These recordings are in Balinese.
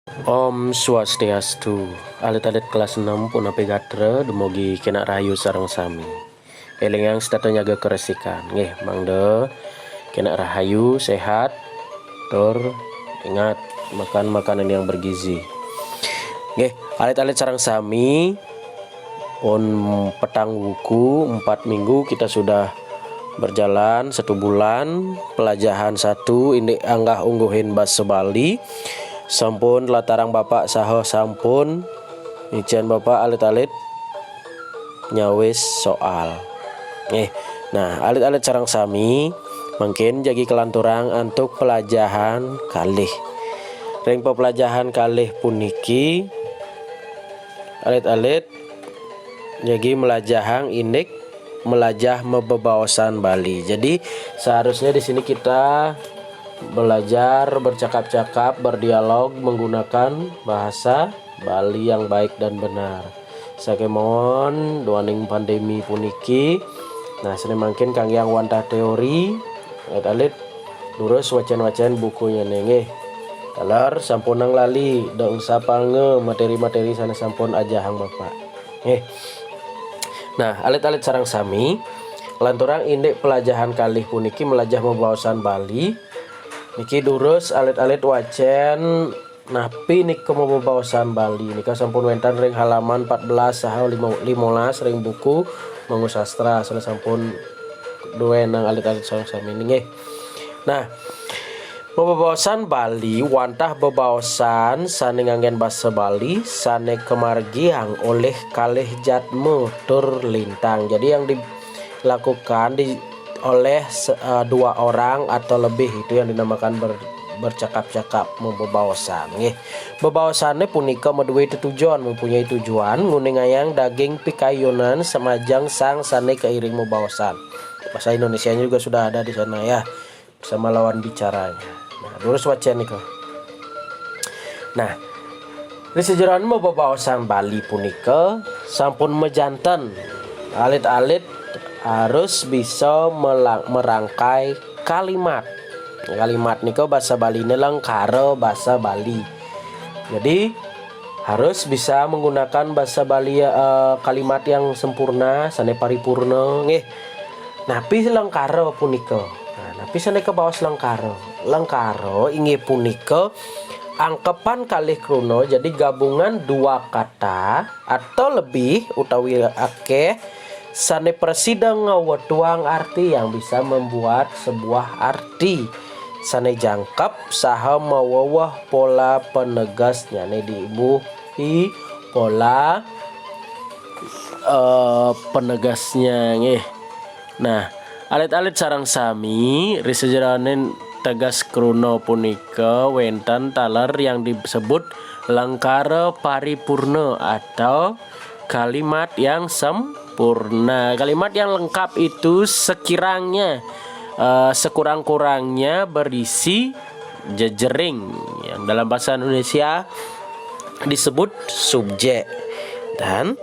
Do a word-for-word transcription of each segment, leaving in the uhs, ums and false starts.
Om Swastiastu. Alit-alit kelas enam punapi gatra, dumugi kena rahayu sareng sami. Elingang setata nyaga keresikan. Nggih, mangda kena rahayu, sehat, tur ingat makan makanan yang bergizi. Nggih, alit-alit sareng sami, pun petang wuku, empat minggu kita sudah berjalan, satu bulan, pelajahan satu indik anggah ungguhin basa Bali. Sampun tlatarang Bapak saha sampun ngicen Bapak alit-alit nyawis soal. Eh, nah, alit-alit sareng sami, mangkin jagi kalanturang antuk pelajahan kalih. Ring pepelajahan kalih puniki, alit-alit jagi melajahang indik melajah mabebaosan Bali. Jadi, seharusnya di sini kita belajar bercakap-cakap, berdialog menggunakan bahasa Bali yang baik dan benar. Sakémaon duaning pandemi puniki, nah, sane mangkin kanggé wantah teori, alit-alit durus wacan-wacan bukunya nggih. Taler sampunang lali, dong sapanga materi-materi sane sampun ajahang Bapak. Nggih. Nah, alit-alit sareng sami, lanturang indik pelajahan kalih puniki melajah mabaosan Bali. Niki durus alit-alit wacen napi nika mabaosan Bali. Nika sampun wenten ring halaman empat belas saha lima-, limolas ring buku Mangu Sastra sane sampun duenang alit-alit sareng sami nggih. Nah, mabaosan Bali wantah bebaosan sane nganggen basa Bali sane kamargiang olih kalih jatma tur lintang. Jadi yang dilakukan di, oleh se-, eh, dua orang atau lebih itu yang dinamakan ber-, bercakap-cakap, mabebaosan nggih. Bebaosane punika madue tetujon, mempunyai tujuan nguningayang daging pikayunan semajeng sang sane kairing mabaosan. Bahasa Indonesianya juga sudah ada di sana ya, bersama lawan bicaranya. Nah, durus wacen nika. Nah, ri sajeroning mabebaosan Bali punika sampun majanten alit-alit harus bisa melang-, merangkai kalimat. Kalimat nika basa Baline lengkara basa Bali. Jadi, harus bisa menggunakan basa Bali, eh, kalimat yang sempurna, sane paripurna, nggih. Napi lengkara punika? Nah, napi sane kabaos lengkara? Lengkara inggih punika angkepan kalih kruna, jadi gabungan dua kata atau lebih utawi akeh sane prasida ngwetuang arti, yang bisa membuat sebuah arti sane jangkep saha maweweh pola penegasnyane, diubuhi pola, eh, penegasnya nggih. Nah, alit-alit sareng sami, ri sajeroning tegas kruna punika wenten taler yang disebut lengkara paripurna atau kalimat yang sempurna. Kalimat yang lengkap itu sekiranya, eh, sekurang-kurangnya berisi jejering, yang dalam bahasa Indonesia disebut subjek, dan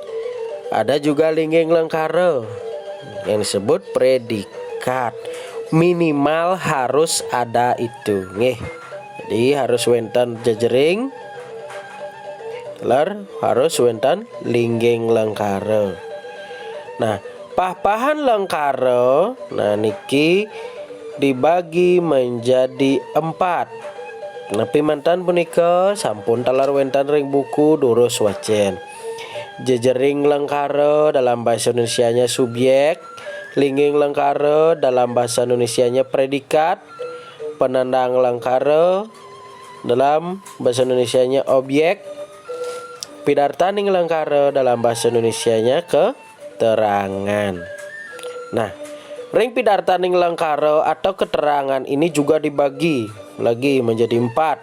ada juga lingging lengkara yang disebut predikat. Minimal harus ada itu, nggih. Jadi harus wenten jejering, ler harus wenten lingging lengkara. Nah, pah-pahan lengkara, nah, niki dibagi menjadi empat. Napi manten punika sampun taler wenten ring buku, durus wacen. Jejering lengkara, dalam bahasa Indonesianya subjek, lingging lengkara, dalam bahasa Indonesianya predikat, penandang lengkara, dalam bahasa Indonesianya objek, pidartaning lengkara, dalam bahasa Indonesianya keterangan. Nah, ring pidartaning lengkara atau keterangan ini juga dibagi lagi menjadi empat.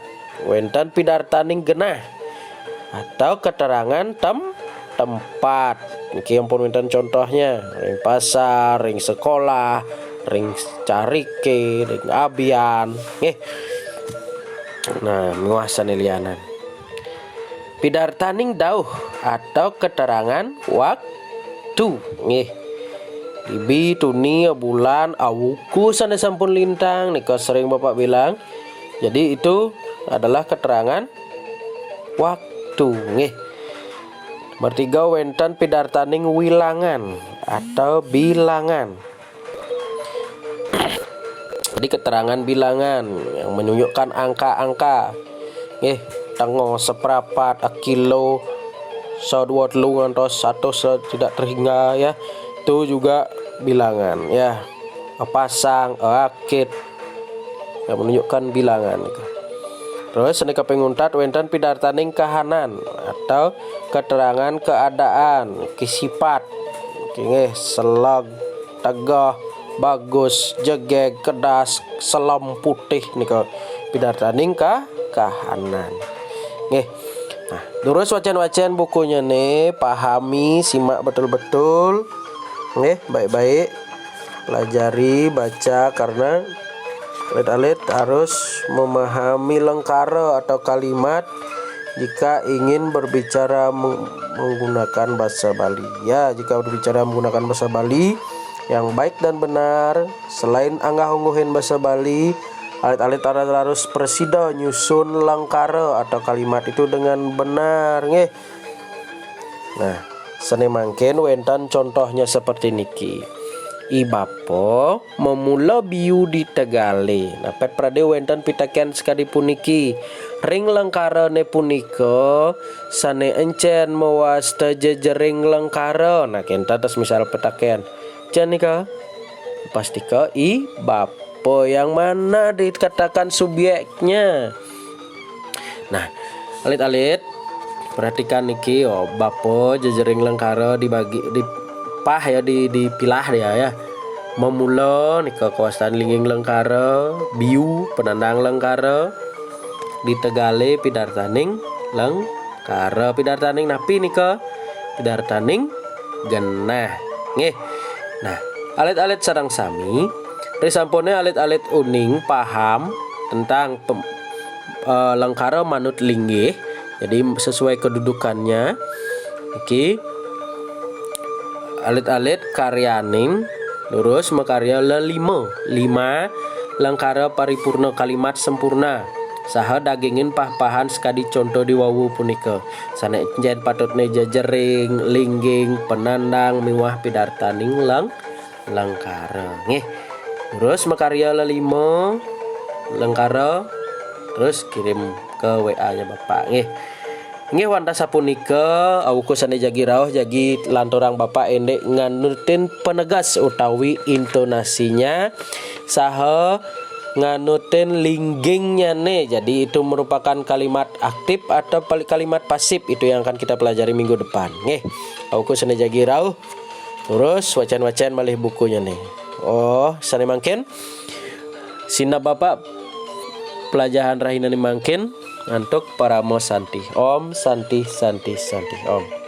Wenten pidartaning genah atau keterangan tem-, tempat. Niki ampun wenten contohnya, ring pasar, ring sekolah, ring carike, ring abian, nggih. Nah, miwah sane lianan. Pidartaning dauh atau keterangan waktu, nggih. Ibi, tuni, bulan, awuku sane sampun lintang, nika sering Bapak bilang. Jadi itu adalah keterangan waktu, nggih. Nomor tiga, wénten pidartaning wilangan atau bilangan. Jadi keterangan bilangan yang menunjukkan angka-angka. Nggih, tengo, seprapat, akilo, sadua telu ngantos satus tidak terhingga ya. Itu juga bilangan ya. Pasang, akit, yang menunjukkan bilangan. Terus seni kaping untat wénten pidartaning kahanan atau keterangan keadaan, kisipat. Oke, nggih, seleg, tegeh, bagus, jegég, kedas, selem, putih nika pidartaning ka kahanan. Nggih. Nah, durus wacén-wacén bukunya nih, pahami, simak betul-betul. Nggih, baik-baik. Pelajari baca karena alit-alit harus memahami lengkara atau kalimat jika ingin berbicara meng- menggunakan bahasa Bali. Ya, jika berbicara menggunakan bahasa Bali yang baik dan benar, selain anggah-ungguhin bahasa Bali, alit-alit harus presida nyusun lengkara atau kalimat itu dengan benar, nggih. Nah, seni mangkin wénten contohnya seperti niki. I bapa memula biu di tegalé. Nah, pét pradé wénten pitaken sakadi puniki. Ring lengkarané punika sané encén mawasta jejering lengkara. Nah, kénten tos misal pitaken. Cén nika? Pastika i bapa yang mana dikatakan subjeknya. Nah, alit-alit, perhatikan niki, oh, bapa jejering lengkara dibagi, dipah ya, di, dipilah dia ya. Memula nika kawastan lingging lengkara, biu penandang lengkara, di tegalé pidartaning lengkara. Pidartaning napi nika? Pidartaning genah. Nggih. Nah, alit-alit sareng sami, risampuné alit-alit uning paham tentang pem- eh, lengkara manut linggih. Jadi sesuai kedudukannya. Niki alit-alit karyaning, durus makarya lelima. Lima, lengkara paripurna kalimat sempurna. Saha dagingin pah-pahan sakadi conto di wau punika. Sané encén patutné jejering, lingging, penandang miwah pidartaning leng- lengkara. Nggih. Durus makarya lelima lengkara, terus kirim ke W A-nya Bapak. Nggih. Nggih, wantah sapunika, awuku sané jagi rauh, jagi lanturang Bapak indik nganutin penegas utawi intonasinya saha nganutin linggingnyané. Jadi itu merupakan kalimat aktif atau pali- kalimat pasif, itu yang akan kita pelajari minggu depan. Nggih. Awuku sané jagi rauh. Terus wacén-wacén malih bukunya nih. Oh, sané mangkin. Sineb Bapak pelajahan rahinané mangkin antuk parama santi. Om santi santi santi Om.